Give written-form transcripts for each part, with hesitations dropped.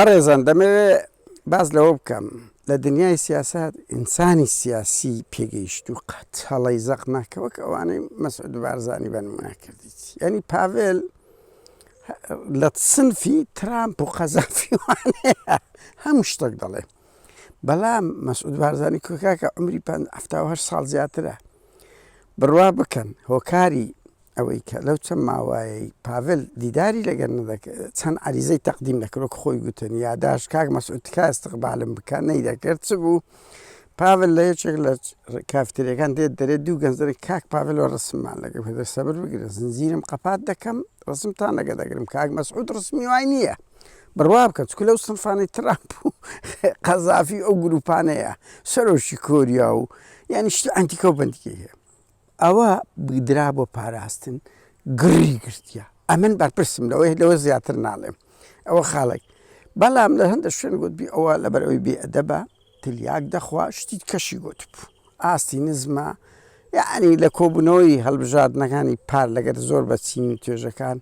بەڕێزان دەمەوێ باس لەوە بکەم لە دنیای سیاسەت ئینسانی سیاسی پێگەیشتوو قەت هەڵەی زەق ناکە وەک ئەوانەی مەسعود بارزانی بە نمونە کردیت یعنی پاڤێل لە سنفی ترامپ و قەزافی وانەیە هەموو شتێک دەڵێ بەڵام مەسعود بارزانی کاکە عمری 78 ساڵ زیاترە بڕوا بکەن هۆکاری ئەوەی کە لەو چەند ماوایەی پاڤل دیداری لەگەر نەدەکرد چەند عەریزەی تەقدیم دەکرد وەک خۆی گوتن یاداشت کاک مەسعود تکایە استقبالم بکە نەیدەکرد چ بوو پاڤل لە یەکێک لە کافتریەکان دێت دەرێ دوو گەنج دەرێ کاک پاڤل وە ڕسممان لەگەڵ بکە سەبر بگرن زنجیرم قەپات دەکەم ڕسمتان لەگە دەگرم کاک مەسعود ڕسمی وای نییە بڕوا بکە چکو لەو سنفانەی ترامپ و قەزافی ئەو گروپانەیە سەرۆکی کۆریا و یعنی شتی ئەنتیکە و بەندیکەی هەیە ئەوە درا بۆ پاراستن گڕی گرتیە ئەمن بەرپرسم لەوەی لەوە زیاتر ناڵێم ئەوە خاڵێک بەڵام لە هەندە شوێن گوتبی ئەوە لەبەر ئەوی بێ ئەدەبە تلیاک دەخوا شتی کەشی گوتبوو ئاستی نزمە یعنی لە کۆبوونەوەی هەڵبژاردنەکانی پار لەگەر زۆر بە چین و توێژەکان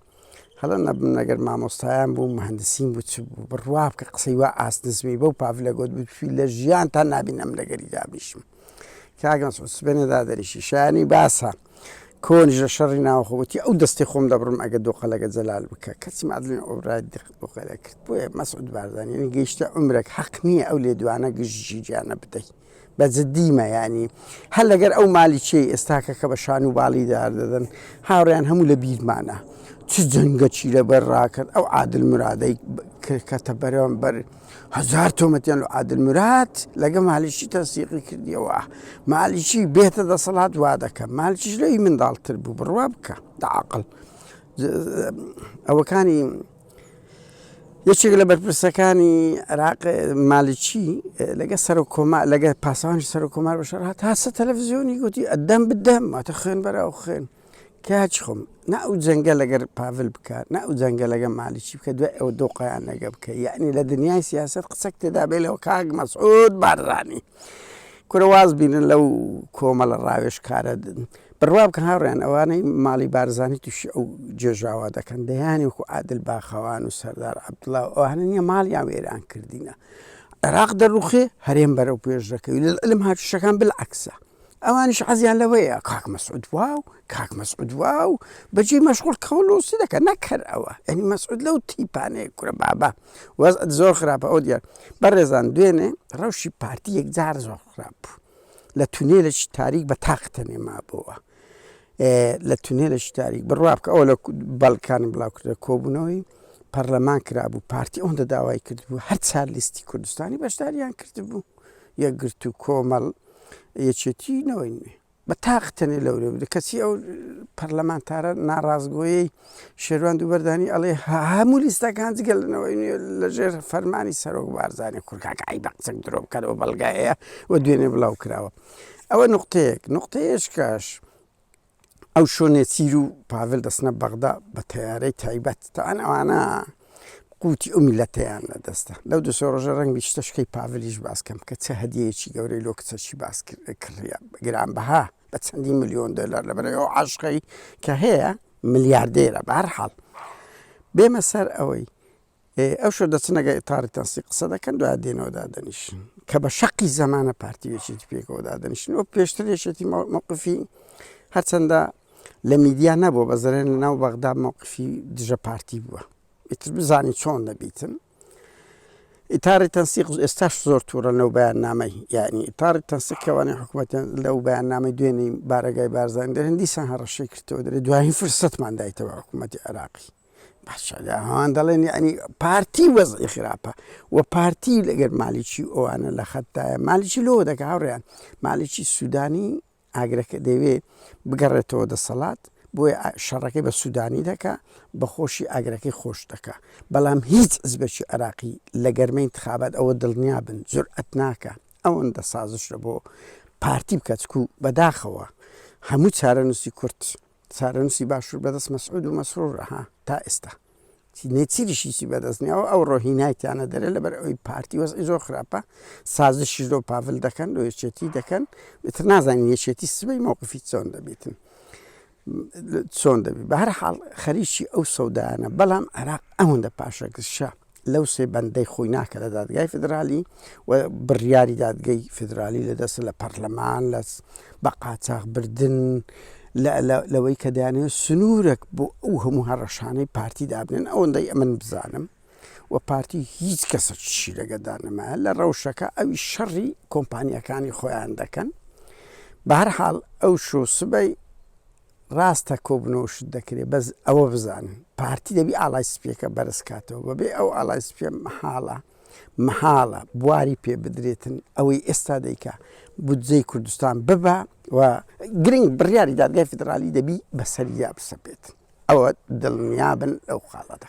هەڵە نەبم لەگەر مامۆستایان بوو مهندسین بوو چ بوو بڕوا بکە قسەی وا ئاست نزمی بەو پاڤلە گوت بوو لە ژیانتان نابینم لەگەری دابنیشم کاک مەسعود سبەینێ دادەنیشی شایانی باسە کۆنیش لە شەڕی ناوخۆ وتی ئەو دەستی خۆم دەبڕم ئەگە دۆقە لەگە جەلال بکە کەچی مادلین ئۆبرای دۆقە لە کرد بۆیە مەسعود بارزانی یعنی گەیشتە عومرێک حەق نییە ئەو لێدوانە گژی گیانە بدەی بە جدیمە یعنی هەر لەگەر ئەو مالیکیەی ئێستاکە کە بە شان و باڵی دار دەدەن هاوڕێیان هەموو لە بیرمانە چ جەنگەکی لەبەر ڕاکرد ئەو عادل مرادەی کەتە بەرەوە بەر هەزار تۆمەتیان لە عادل مراد لەگە مالیکی تەسیقی کردیەوە مالیکی بێتە دەسەڵات وا دەکە مالکیش لەوی منداڵتر بوو بڕوا بکە داعقل ئەوەکانی یەکێک لە بەرپرسەکانی عراق مالکی لەگە سەر کۆما لەگە پاسەوانی سەر کۆمار بەشەر هات هاسە تەلەڤزیۆنی گوتی ئەدەم بدەم واتە خوێن بەرە و خوێن کاک خۆم نا ئەو جەنگە لەگەر پاڤل بکە نا ئەو جەنگە لەگە مالیکی بکە دوای ئەوە دۆقیان لەگە بکە یعنی لە دنیای سیاست قسەک تێدا بێ لەوە کاک مەسعود بارزانی کورە واز بینن لەو کۆمەڵە ڕاوێژکارە بڕوا بکەن هاوڕێیان ئەوانەی ماڵی بارزانی تووشی ئەو جێژاوا دەکەن دەیانی وەکو عادل باخەوان و سەردار عەبدوڵا و ئەوانە نییە ماڵیان وێران کردینە عێراق دەڕوخێ هەرێم بەرەو پێش دەکەوی لەلم هاتوشەکان بالعکسە ئەوانیش حەزیان لەوەیە کاک مەسعود واو کاک مەسعود واو بەجێ مەشغوڵ کەوڵۆسی دەکە نەک هەر ئەوە یعنی مەسعود لەو تیپانەیە کورە بابا وەزعت زۆر خراپە ئەو دیار بەڕێزان دوێنێ ڕەوشی پارتی یەکجار زۆر خراپ بوو لە تونێلێکی تاریک بە تاق تەنێ مابەوە لە تونێلێکی تاریک بڕوا بکە ئەوە لە بەڵکانم بڵاو کردە کۆبوونەوەی پەرلەمان کرابوو پارتی ئەوەندە داوای کردبوو هەر چار لیستی کوردستانی بەشداریان کردبوو یەکگرتوو کۆمەڵ یەکێتی نەوەی نوێ بە تاق تەنێ لەورێ بوو کەچی ئەو پەرلەمانتارە ناڕاستگۆیەی شێروان دووبەردانی ئەڵێ هەموو لیستەکان جگە لە نەوەی نوێ لەژێر فەرمانی سەرۆک بارزانی کورکاکە ئەی بە قسەک درۆ بکەنەوە بەڵگایە و دوێنێ بڵاو کراوە ئەوە نقطەیەک نقطەیەش کاش ئەو شۆ نێچیر و پاڤل دەچنە بەغدا بە تەیارەی تایبەت تاوان ئەوانە قوتی ئەو میلەتەیان لە دەستە لەو دو سێ ڕۆژە ڕەنگی شتەشکەی پاڤلیش باس کەم کە چ هەدیەیەکی گەورەی لۆ کچەکی باس کڕیە گرانبەها بە چەندین ملیۆن دۆلار لەبەر ئەو عاشقەی کە هەیە ملیاردێرە بە هەر حاڵ بێمە سەر ئەوەی ئەوشۆ دەچنە گە ئیتاری تەنسیق قسە دەکەن دوای دێنەوە دادەنیشن کە بە شەقی زەمانە پارتی و یەکێتی پێکەوە دادەنیشن و پێشتر یەکێتی مەوقفی هەرچەندە لە میدیا نەبووە بە زەرێن لە ناو بەغدا مەوقفی دژە پارتی بووە ئیتر بزانی چۆن دەبیتن ئیتاری تەنسیق ئێستاش زۆر تووڕە لەو بەیاننامەی یعنی ئیتاری تەنسیق کەوانەی حکوومەتیان لەو بەیاننامەی دوێنێی بارەگای بارزانی دەرێن دیسان هەڕەشەی کردەوە دەرێ دوایین فرسەتمان دایتەوە حکوومەتی عێراقی باشە ئەوان دەڵێن یعنی پارتی وەزعی خراپە و پارتی لەگەر مالیکی ئەوانە لە خەتدایە مالیکی لەوە دەکە هاوڕێیان مالیکی سوودانی ئاگرەکە دەیەوێ بگەڕێتەوە دەسەڵات بۆیە شەڕەکەی بە سوودانی دەکا بەخۆشی ئاگرەکەی خۆش دەکا بەڵام هیچ حزبێکی عێراقی لە گەرمەی انتخابات ئەوە دڵنیا بن جورئەت ناکا ئەوەندە سازش لە بۆ پارتی بکە چکو بەداخەوە هەموو چارەنووسی کورد چارەنووسی باشوور بەدەست مەسعود و مەسرورە ها تا ئێستا نێچیریش هیچی بەدەست نییە ئەو ڕۆهینایتیانە دەرێ لەبەر ئەوەی پارتی وەزعی زۆر خراپە سازشیش لۆ پاڤل دەکەن لۆ یەکێتی دەکەن ئیتر نازانین یەکێتی سبەی مەوقفی چۆن دەبیتن چۆن دەبی بە هەر حاڵ خەریکی ئەو سەودایانە بەڵام عێراق ئەوەندە پاشەکشە. لەو سێ بەندەی خۆی ناکە لە دادگای فیدرالی و بڕیاری دادگەی فیدرالی لە دەستە لە پەرلەمان لە بە قاچاخ بردن لەوەی کە دەیانەوێت سنوورێک بۆ ئەو هەموو هەڕەشانەی پارتی دابنێن ئەوەندەی ئەمن بزانم و پارتی هیچ کەسەکیشی لەگەدا نەمایە لە ڕەوشەکە ئەوی شەڕی کۆمپانیەکانی خۆیان دەکەن بە هەر حاڵ ئەو شۆ سبەی ڕاستە کۆبنەوە شت دەکرێت بەس ئەوە بزانن پارتی دەبی ئاڵای سپیەکە بەرز کاتەوە بەبێ ئەو ئاڵای سپیە مەحاڵە مەحاڵە بواری پێ بدرێتن ئەوەی ئێستا دەیکا بودجەی کوردستان ببا و گرنگ بڕیاری دادگای فیدرالی دەبی بەسەریا بسەپێت ئەوە دڵنیابن لەو خاڵەدا.